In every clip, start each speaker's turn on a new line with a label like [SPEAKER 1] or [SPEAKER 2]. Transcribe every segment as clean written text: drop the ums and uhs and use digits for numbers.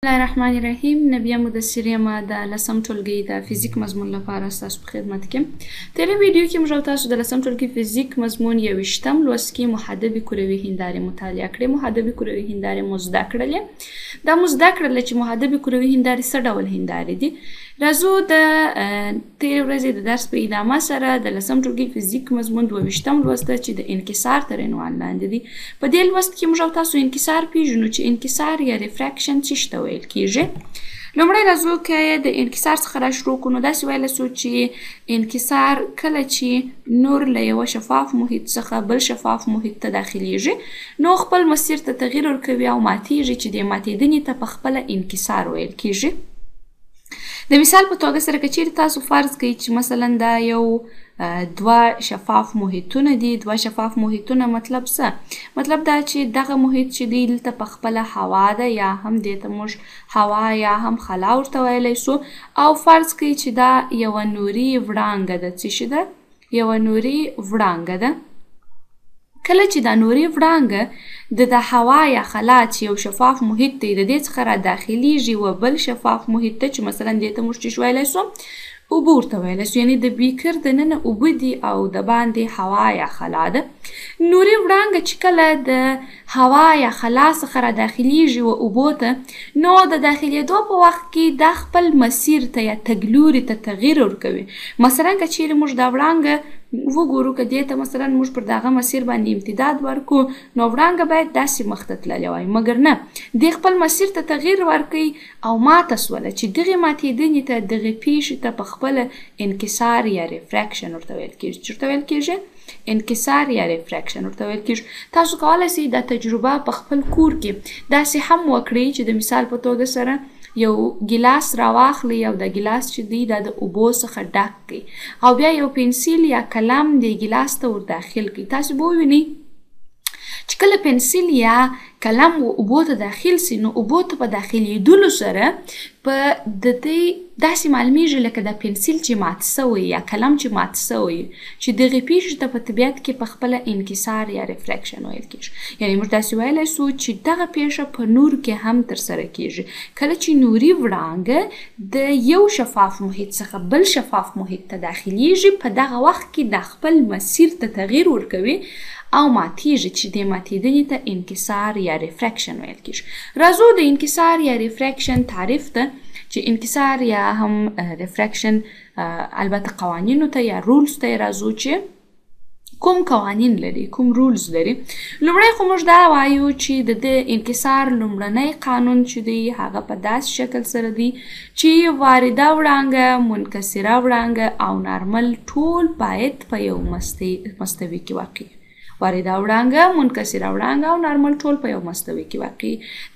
[SPEAKER 1] الله الرحمن الرحیم. نبیه مدثر یم، د لسم ټولګي د فزیک مضمون لپاره ستاسو په خدمت کې. تېره ویډیو کې موږ تاسو د لسم ټولګي فزیک مضمون 21م لوست کې محدبې کروي هندارې مطالعه کړې، محدبې کروي هندارې مو زده کړلې. دا مو زده کړله چې محدبې کروي هندارې څه ډول هندارې دي. راځو د تېرې ورځې د درس په ادامه سره د لسم ټولګي فزیک مضمون 22م لوست ده چې د انکسار تر عنوان لاندې دی. په دې لوست کې موږ تاسو انکسار پیژنو چې انکسار یا ریفرکشن څه ته ویل کیږي. لومړی راځو که د انکسار څخه را شروع کړو، نو داسې ویلی سو چې انکسار کله چې نور له یوه شفاف محیط څخه بل شفاف محیط ته داخلیږي، نو خپل مسیر ته تغییر ورکوي او ماتیږي، چې دې ماتېدنې ته په خپله انکسار ویل کیږي. د مثال په توګه سره، که چیرې تاسو فرض کړئ چې مثلا دا یو دوه شفاف محیطونه دي. دوه شفاف محیطونه مطلب څه؟ مطلب دا چې دغه محیط چې دی دلته په خپله هوا ده، یا هم دې ته موږ هوا یا هم خلا ورته ویلی سو، او فرض کړئ چې دا یوه نوري وړانګه ده. څه شي ده؟ یوه نوري وړانګه ده. کله چې دا نوري وړانګه د هوا یا خلا چې یو شفاف محیط دی د دې څخه را داخلیږي و بل شفاف محیط ته، چې مثلا دې ته موږ څه ویلی سو؟ اوبه ورته ویلی سو، یعنې د بیکر دننه اوبه دي او د باندې هوا یا خلا ده. نوري وړانګه چې کله د هوا یا خلا څخه را داخلیږي و اوبو ته، نو د داخلېدو په وخت کې دا خپل مسیر ته یا تګلوري ته تغییر ورکوي. مثلا که چیرې موږ دا وړانګه وګورو، که دې ته مثلا موږ پر دغه مسیر باندې امتداد ورکو، نو وړانګه باید داسې مخته تللې وای، مګر نه، دې خپل مسیر ته تغییر ورکوي او ماته سوله، چې دغې ماتېدنې ته، دغې پیښې ته په خپله انکسار یا ریفرکشن ورته ویل کیږي. چېرته ویل کیږي؟ انکسار یا ریفرکشن ورته ویل کیږي. تاسو کولی سئ دا تجربه په خپل کور کې داسې هم وکړئ چې د مثال په توګه سره یو ګیلاس راواخلئ او دا ګیلاس چې دی دا د اوبو څخه ډک کړئ او بیا یو پنسیل یا قلم دې ګیلاس ته ور داخل کړئ. تاسو به ووینئ چې کله پنسیل یا قلم و اوبو ته داخل سي، نو اوبو ته په داخلېدلو سره په د دې داسې معلومیږي لکه دا پنسیل چې مات سوی یا قلم چې مات سوی، چې دغې پیښې ته په طبیعت کې په خپله انکسار یا ریفرکشن ویل کیږي. یعنې موږ داسې ویلی سو چې دغه پیښه په نور کې هم ترسره کیږي. کله چې نوري وړانګه د یو شفاف محیط څخه بل شفاف محیط ته داخلیږي، په دغه وخت کې دا خپل مسیر ته تغییر ورکوي او ماتیږي، چې دې ماتېدنې ته انکسار یا ریفرکشن ویل کیږي. راځو د انکسار یا ریفرکشن تعریف ته، چې انکسار یا هم ریفرکشن البته قوانینو ته یا رولز ته راځو چې کوم قوانین لري، کوم رولز لري. لومړی خو موږ دا وایو چې د دې انکسار لومړنی قانون چې دی هغه په داسې شکل سره دی چې وارده وړانګه، منکسره وړانګه او نارمل ټول باید په یو مستوي کې واقع. وارده وړانګه، منکسره وړانګه او نارمل ټول په یو مستوي کې واقع.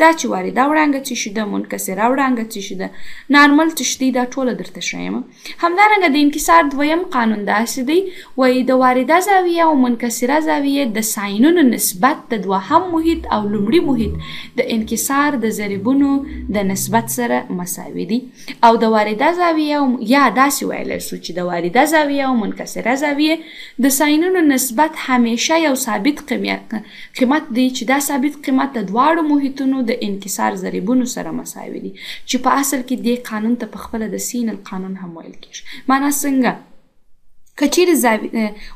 [SPEAKER 1] دا چې وارده وړانګه څه شي ده، منکسره وړانګه څه شي ده، نارمل څه شي دی، دا ټوله درته ښیم. همدارنګه د انکسار دویم قانون داسې دی، وایي د وارده زاویه او منکسره زاویه د ساینونو نسبت د دوهم محیط او لومړي محیط د انکسار د ضریبونو د نسبت سره مساوي دي. او د وارده زاویه یا داسې ویلی سو چې د وارده زاویه او منکسره زاویه د ساینونو نسبت همیشه یو ثابت قیمت دی، چې دا ثابت قیمت د دواړو محیطونو د انکسار ضریبونو سره مساوي دي، چې په اصل کې دې قانون ته په خپله د سینل قانون هم ویل کیږي. معنا څنګه؟ که چیرې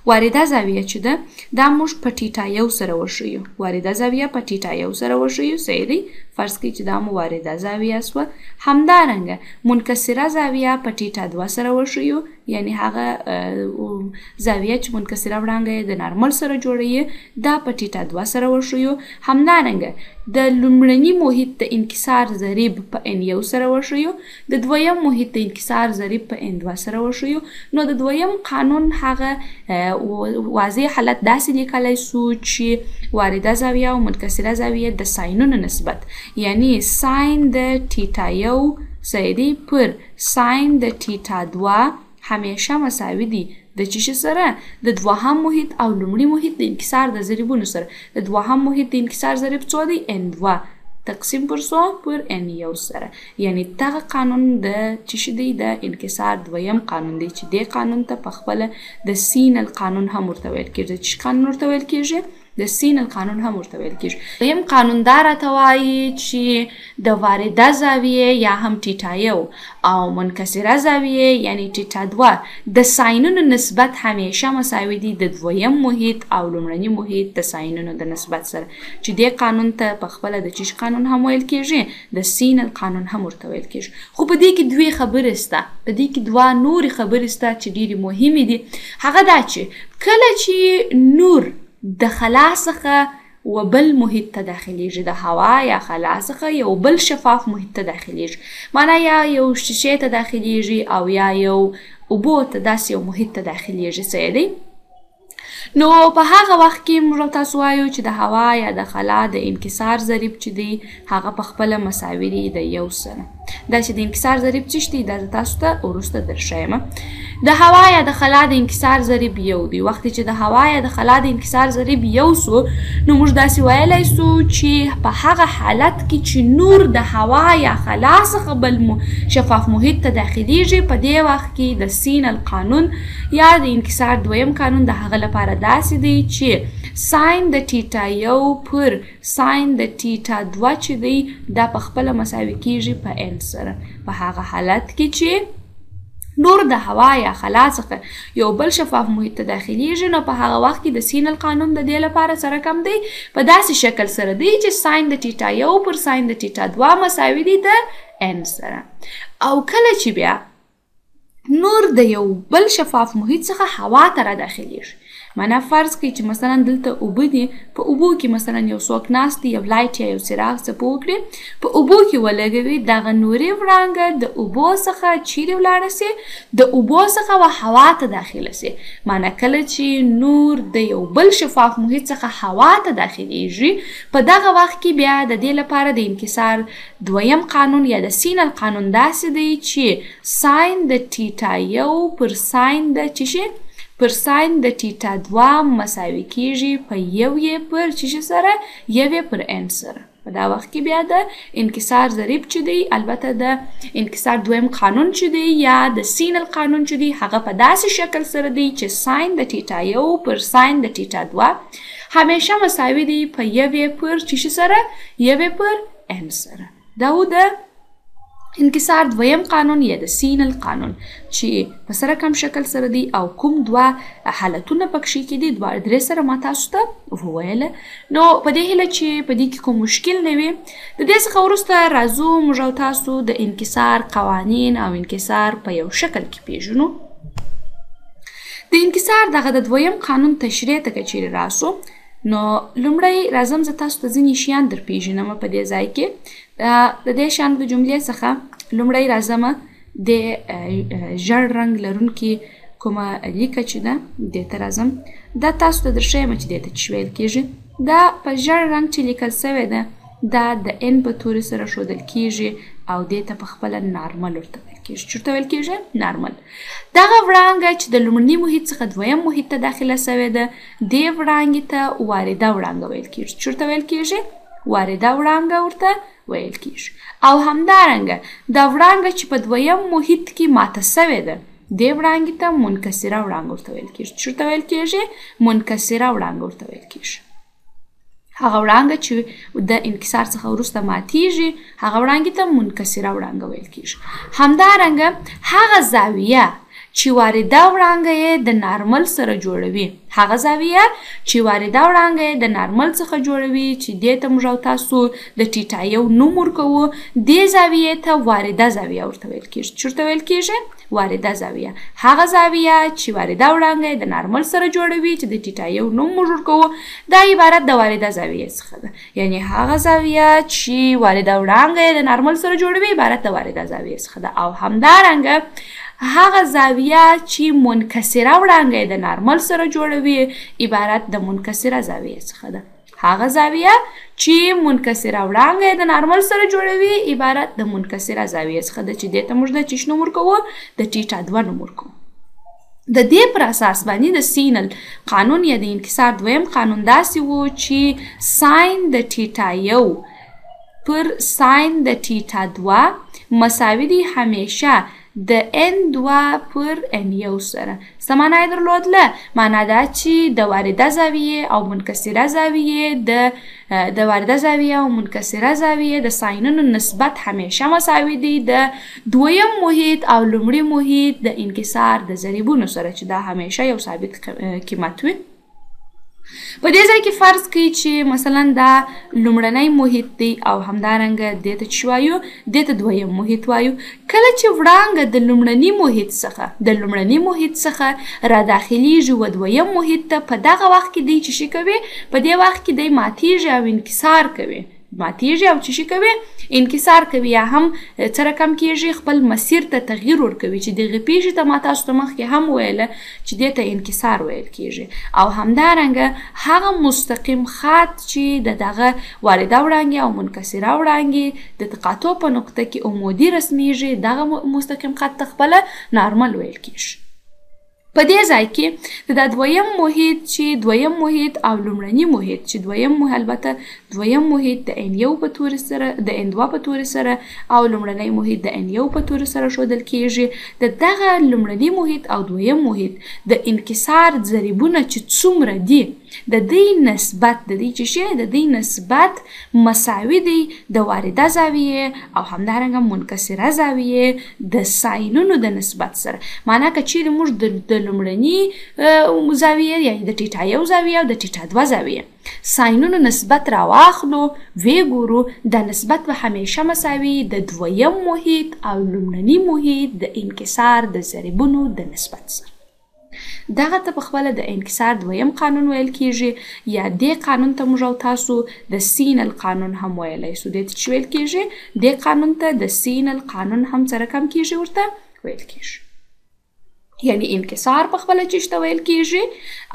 [SPEAKER 1] وارده زاویه چې ده دا موږ په ټیټا 1 سره وښیو، وارده زاویه په ټیټا 1 سره وښیو، صحیح دی؟ فرض کړئ چې دا مو وارده زاویه سوه. همدارنګه منکسره زاویه په ټیټا 2 سره وښیو، یعنې هغه زاویه چې منکسره وړانګه یې د نارمل سره جوړوي دا په ټیټا 2 سره وښیو. همدارنګه د لومړني محیط د انکسار ضریب په ان 1 سره وښیو، د دویم محیط د انکسار ضریب په ان 2 سره وښیو. نو د دویم قانون هغه واضح حالت داسې لیکلی سو چې وارده زاویه او منکسره زاویه د ساینونو نسبت، یعنی ساین د ټیټا 1 صحیح دی پر ساین د ټیټا 2 همیشه مساوي دي د څه شي سره؟ د دوهم محیط او لومړي محیط د انکسار د ضریبونو سره. د دوهم محیط د انکسار ضریب څو دی؟ ان 2 تقسیم پر څو؟ پر ان 1 سره. یعنی دغه قانون د څه شي دی؟ د انکسار دویم قانون دی، چې دې قانون ته په خپله د سینل قانون هم ورته ویل کیږي. څه قانون ورته ویل کیږي؟ د سینل قانون هم ورته ویل کیږي. دویم قانون دا راته وایي چې د وارده زاویې یا هم ټیټا 1 او منکسره زاویې یعنی ټیټا 2 د ساینونو نسبت همیشه مساوي دي د دویم محیط او لومړني محیط د ساینونو د نسبت سره، چې دې قانون ته په خپله د چیش قانون هم ویل کیږي، د سینل قانون هم ورته ویل کیږي. خو په دې کې دوې خبرې سته، په دې کې دوه نورې خبرې سته چې ډېرې مهمې دي. هغه دا چې کله چې نور د خلا څخه و بل محیط ته داخلیږي، د هوا یا خلا څخه یو بل شفاف محیط ته داخلیږي، معنا یا یو شیشې ته داخلیږي او یا یو اوبو ته، داسې یو محیط ته داخلیږي، صحیح دی. نو په هغه وخت کې موږ تاسو وایو چې د هوا یا د خلا د انکسار ضریب چې دی هغه په خپله مساوي دی د 1 سره. دا چې د انکسار ضریب څه دی دا زه تاسو ته وروسته درښیم. د هوا یا د خلا د انکسار ضریب 1 دی. وخت چې د هوا یا د خلا د انکسار ضریب 1 سو، نو موږ داسې ویلی سو چې په هغه حالت کې چې نور د هوا یا خلا څخه بل شفاف محیط ته داخلیږي، په دې وخت کې د سینل قانون یا د انکسار دویم قانون د هغه لپاره داسې دی چې ساین د ټیټا 1 پر ساین د ټیټا 2 چې دی دا په خپله مساوي کیږي په n سره. په هغه حالت کې چې نور د هوا یا خلا څخه یو بل شفاف محیط ته داخلیږي، نو په هغه وخت کې د سینل قانون د دې لپاره سره کم دی په داسې شکل سره دی چې ساین د ټیټا 1 پر ساین د ټیټا 2 مساوي دی د n سره. او کله چې بیا نور د یو بل شفاف محیط څخه هوا ته را داخلیږي، معنا فرض کړئ چې مثلا دلته اوبه دي، په اوبو کې مثلا یو څوک ناست دی، یو لایټ یا یو څراغ څه په وکړي، په اوبو کې ولګوي، دغه نوري وړانګه د اوبو څخه چیرې ولاړه سي؟ د اوبو څخه و هوا ته داخله سي. معنا کله چې نور د یو بل شفاف محیط څخه هوا ته داخلیږي، په دغه وخت کې بیا د دې لپاره د انکسار دویم قانون یا د سینل قانون داسې دی چې ساین د ټیټا 1 پر ساین د چی شي پر ساین د ټیټا 2 مساوي کیږي په 1 یې پر چی شي سره، 1 یې پر n سره. په دا وخت کې بیا د انکسار ضریب چې دی، البته د انکسار دویم قانون چې دی یا د سینل قانون چې دی، هغه په داسې شکل سره دی چې ساین د ټیټا 1 پر ساین د ټیټا 2 همیشه مساوي دی په 1 یې پر چی شي سره، 1 یې پر n سره. دا و د انکسار دویم قانون یا د سینل قانون چې په سره کم شکل سره دی او کوم دوه حالتونه پکښې کې دي، دوه درې سره ما تاسو ته وویله. نو په دې هیله چې په دې کې کوم مشکل نه وي. د دې څخه وروسته راځو موږ او تاسو د انکسار قوانین او انکسار په یو شکل کې پیژنو. د انکسار دغه د دویم قانون تشریح ته که چیرې راسو، نو لومړی راځم زه تاسو ته ځینې شیان در پیژنم په دې ځای کې. د دې شیانو د جملې څخه لومړی راځم د ژړ رنګ لرونکي کومه لیکه چې ده دې ته راځم. دا تاسو ته درښیم چې دې ته څه ویل کیږي. دا په ژړ رنګ چې لیکل سوې ده دا د ان په توري سره ښودل کیږي او دې ته په خپله نارمل ورته ویل کیږي. چېرته ویل کیږي؟ نارمل. دغه وړانګه چې د لومړني محیط څخه دویم محیط ته داخله سوې ده، دې وړانګې ته وارده وړانګه ویل کیږي. چېرته ویل کیږي؟ وارده وړانګه ورته ویل کیږي. او همدارنګه دا وړانګه چې په دویم محیط کې ماته سوې ده، دې وړانګې ته منکسره وړانګه ورته ویل کیږي. چېرته ویل کیږي؟ منکسره وړانګه ورته ویل کیږي. هغه وړانګه چې د انکسار څخه وروسته ماتیږي، هغه وړانګې ته منکسره وړانګه ویل کیږي. همدارنګه هغه زاویه چې وارده وړانګه یې د نارمل سره جوړوي، هغه زاویه چې وارده وړانګه یې د نارمل څخه جوړوي، چې دې ته موږ او تاسو د ټیټا 1 نوم ورکوو، دې زاویې ته وارده زاویه ورته ویل کیږي. چېرته ویل کیږي؟ وارده زاویه. هغه زاویه چې وارده وړانګه یې د نارمل سره جوړوي، چې د ټیټا 1 نوم موږ ورکوو، دا عبارت د وارده زاویې څخه ده. یعنی هغه زاویه چې وارده وړانګه یې د نارمل سره جوړوي عبارت د وارده زاویې څخه ده. او همدارنګه هغه زاویه چې منکسره وړانګه یې د نارمل سره جوړوي عبارت د منکسره زاویې څخه ده. هغه زاویه چې منکسره وړانګه یې د نارمل سره جوړوي عبارت د منکسره زاویې څخه ده، چې دې ته موږ د چیش نوم ورکوو؟ د ټیټا 2 نوم ورکوو. د دې پر اساس باندې د سینل قانون یا د انکسار دویم قانون داسې و چې ساین د ټیټا 1 پر ساین د ټیټا 2 مساوي دی همیشه د ان 2 پر ان 1 سره. څه معنا یې درلودله؟ معنا دا چې د وارده زاویې او منکسره زاویې د وارده زاویې او منکسره زاویې د ساینونو نسبت همیشه مساوي دی د دویم محیط او لومړي محیط د انکسار د ضریبونو سره، چې دا همیشه یو ثابت قیمت وي. په دې ځای کې فرض کړئ چې مثلا دا لومړنی محیط دی او همدارنګه دې ته چې وایو، دې ته دویم محیط وایو. کله چې وړانګه د لومړني محیط څخه د لومړني محیط څخه را داخلیږي و دویم محیط ته، په دغه وخت کې دی چې شي کوي، په دې وخت کې دی ماتیږي او انکسار کوي، ماتیږي او چې شي کوي، انکسار کوي، یا هم څه رقم کیږي، خپل مسیر ته تغییر ورکوي، چې دغې پیښې ته ما تاسو ته مخکې هم ویله چې دې ته انکسار ویل کیږي. او همدارنګه هغه مستقیم خط چې د دغه وارده وړانګې او منکسره وړانګې د تقاطع په نقطه کې عمودي رسمیږي، دغه مستقیم خط ته خپله نارمل ویل کیږي. په دې ځای کې د دا دویم محیط چې دویم محیط او لومړني محیط چې دویم محیط، البته دویم محیط د ان 1 په توري سره، د ان 2 په توري سره او لومړنی محیط د ان 1 په توري سره ښودل کیږي، د دغه لومړني محیط او دویم محیط د انکسار ضریبونه چې څومره دي، د دې نسبت د دې چې شی د دې نسبت مساوي دی د وارده زاویې او همدارنګه منکسره زاویې د ساینونو د نسبت سره. معنا که چیرې موږ د لومړني زاویې، یعنی د ټیټا 1 زاویه او د ټیټا 2 زاویه ساینونو نسبت راواخلو وی ګورو، دا نسبت به همیشه مساوي د دویم محیط او لومړني محیط د انکسار د ضریبونو د نسبت سره. دغه ته په خپله د انکسار دویم قانون ویل کیږي، یا دې قانون ته موږ او تاسو د سینل قانون هم ویلی سو. دې ته چې ویل کیږي، دې قانون ته د سینل قانون هم څه رقم کیږي، ورته ویل کیږي. یعنی انکسار په خپله چې ته ویل کیږي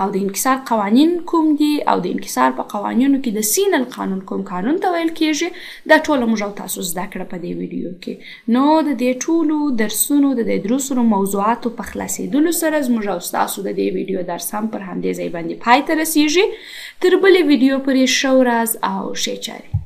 [SPEAKER 1] او د انکسار قوانین کوم دي او د انکسار په قوانینو کې د سینل قانون کوم قانون ته ویل کیږي، دا ټوله موږ او تاسو زده کړه په دې ویډیو کې. نو د دې ټولو درسونو، د دې درسونو موضوعاتو په خلاصېدلو سره زموږ او ستاسو د دې ویډیو درس هم پر همدې ځای باندې پای ته رسیږي. تر بلې ویډیو پورې ښه ورځ او ښې چارې.